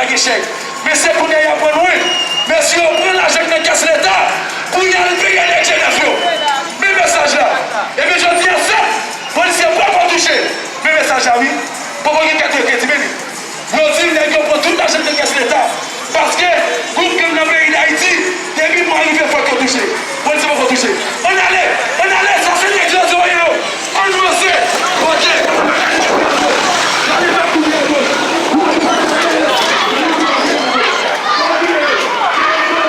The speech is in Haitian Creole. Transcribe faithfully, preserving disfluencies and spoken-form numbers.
Pa gen chèk. Men se kounye a y ap pran nou wi. Mesye yo pran lajan k nan kès Leta pou y al peye nèg G nèf yo. Men mesaj la. Ebyen jodi a sèt polisye poko touche. Men mesaj la wi. Poko gen kat kredi men li. Yo di nèg yo pran tout lajan k nan